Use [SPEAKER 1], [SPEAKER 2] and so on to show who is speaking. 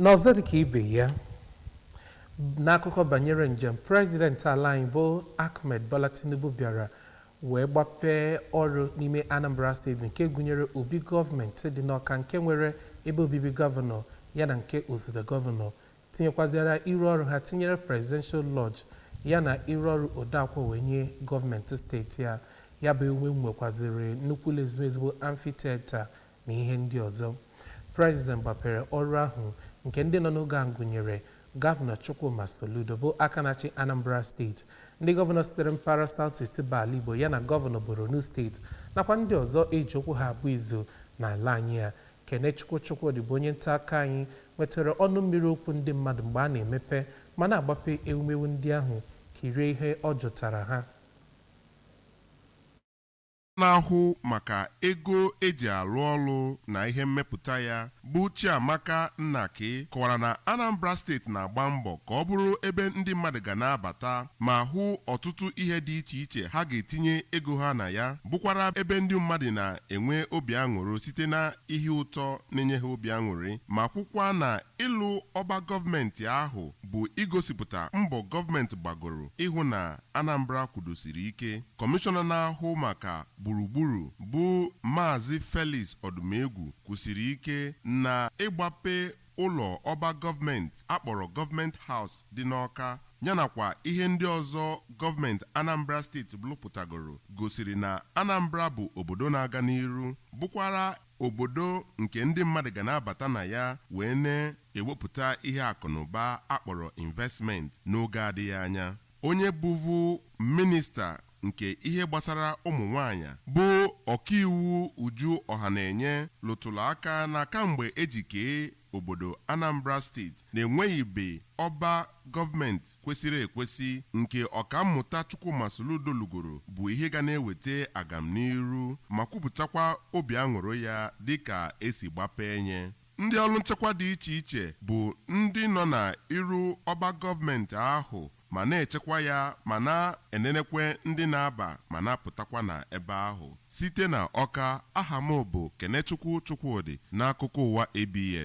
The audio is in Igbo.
[SPEAKER 1] N'ọzọ, dịka ibe ya, n'akụkọ banyere njem prezidenti ala anyị bụ Ahmed Bola Tinubu bịara wee gbapee ọrụ n'ime Anambra Steeti, nke gụnyere obi gọọmenti dị n'Ọka, nke nwere ebe obibi gọvanọ ya na nke osote gọvanọ, tinyekwaziara iru ọrụ ha, tinyere Presidential Lodge ya na iru ọrụ odeakwụkwọ wee nye gọọmenti steeti a. Ya bụ emume nwekwaziri nnukwu ụlọ ezumezu bụ amphitheatre na ihe ndị ọzọ. Prezident gbapere ọrụ ahụ, nke ndị nọ n'oge ahụ gụnyere Gọvanọ Chukwuma Soludo bụ aka na-achị Anambra Steeti, ndị gọvanọ sitere mpaghara South East bụ ala Igbo, ya na gọvanọ Borno Steeti, nakwa ndị ọzọ eji okwu ha abụ izu n'ala anyị a. Kenechukwu Chukwudị bụ onye nta akụkọ anyị nwetara ọnụ mmiri okwu ndị mmadụ mgbe a na-emepe ma na-agbape ewumewu ndị ahụ. Kirie ihe ọ jụtara ha.
[SPEAKER 2] Na-ahụ maka ego eji alụ ọlụ na ihe mmepụta ya, bụ Chiamaka Nnake, kọwara na Anambra Steeti na-agba mbọ ka ọ bụrụ ebe ndị mmadụ ga na-abata ma hụ ọtụtụ ihe dị iche iche ha ga-etinye ego ha na ya, bụkwara ebe ndị mmadụ na-enwe obi aṅụrị site na ihe ụtọ na-enye ha obi aṅụrị, ma kwukwa na ịlụ ọba gọọmenti ahụ bụ igosipụta mbọ gọọmenti gbagoro ịhụ na Anambra kwudosiri ike. Kọmishọna na-ahụ maka gburugburu, bụ Maazị Felix Ọdụmegwu, kwusiri ike na ịgbape ụlọ ọba gọọmenti akpọrọ Government House dị n'Ọka, yanakwa ihe ndị ọzọ gọọmenti Anambra Steeti lụpụtagoro, gosiri na Anambra bụ obodo na-aga n'iru, bụkwara obodo nke ndị mmadụ ga na-abata na ya wee na-ewepụta ihe akụnụba akpọrọ investment n'oge adịghị anya. Onye bụvu minista nke ihe gbasara ụmụ nwanyị, bụ Ọkaiwu Uju Ọhanenye, lụtụrụ aka na kamgbe eji kee obodo Anambra Steeti na-enweghịbe ọba gọọmenti kwesịrị ekwesị, nke Ọkammụta Chukwuma Soludo lugoro bụ ihe ga na-eweta agamniru, ma kwupụtakwa obi aṅụrị ya dịka esi gbapee nye. Ndị ọrụ nchekwa dị iche iche bụ ndị nọ na iru ọba gọọmenti ahụ ma na-echekwa ya ma na-enenekwe ndị na-aba ma na-apụtakwa na ebe ahụ. Site na Ọka, aha m bụ Kenechukwu Chukwudị, n'akụkọ ụwa ABS.